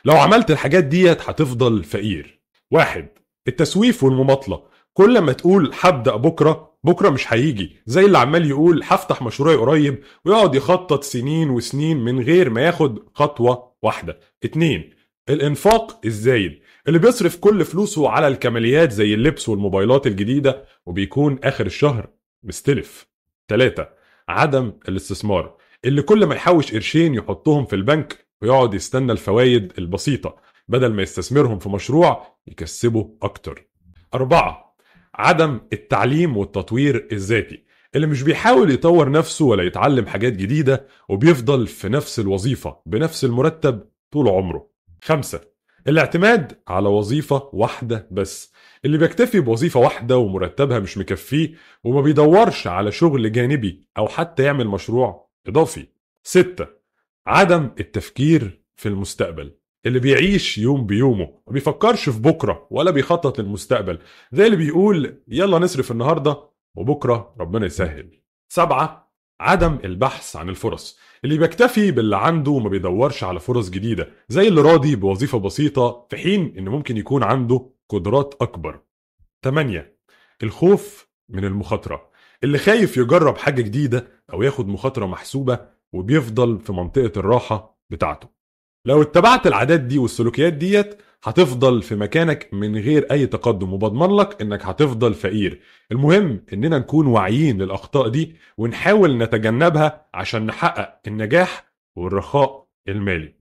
لو عملت الحاجات ديت هتفضل فقير. 1، التسويف والمماطلة. كل ما تقول هبدأ بكرة، بكرة مش هيجي. زي اللي عمال يقول هفتح مشروعي قريب ويقعد يخطط سنين وسنين من غير ما ياخد خطوة واحدة. 2، الإنفاق الزايد. اللي بيصرف كل فلوسه على الكماليات زي اللبس والموبايلات الجديدة وبيكون آخر الشهر مستلف. 3، عدم الاستثمار. اللي كل ما يحوش قرشين يحطهم في البنك ويقعد يستنى الفوايد البسيطة بدل ما يستثمرهم في مشروع يكسبه أكتر. 4، عدم التعليم والتطوير الذاتي. اللي مش بيحاول يطور نفسه ولا يتعلم حاجات جديدة وبيفضل في نفس الوظيفة بنفس المرتب طول عمره. 5، الاعتماد على وظيفة واحدة بس. اللي بيكتفي بوظيفة واحدة ومرتبها مش مكفيه وما بيدورش على شغل جانبي أو حتى يعمل مشروع إضافي. 6، عدم التفكير في المستقبل. اللي بيعيش يوم بيومه ما بيفكرش في بكرة ولا بيخطط للمستقبل، زي اللي بيقول يلا نصرف النهاردة وبكرة ربنا يسهل. 7، عدم البحث عن الفرص. اللي بيكتفي باللي عنده وما بيدورش على فرص جديدة، زي اللي راضي بوظيفة بسيطة في حين إن ممكن يكون عنده قدرات أكبر. 8، الخوف من المخاطرة. اللي خايف يجرب حاجة جديدة أو ياخد مخاطرة محسوبة وبيفضل في منطقة الراحة بتاعته. لو اتبعت العادات دي والسلوكيات ديت هتفضل في مكانك من غير أي تقدم، وبضمن لك إنك هتفضل فقير. المهم إننا نكون واعيين للأخطاء دي ونحاول نتجنبها عشان نحقق النجاح والرخاء المالي.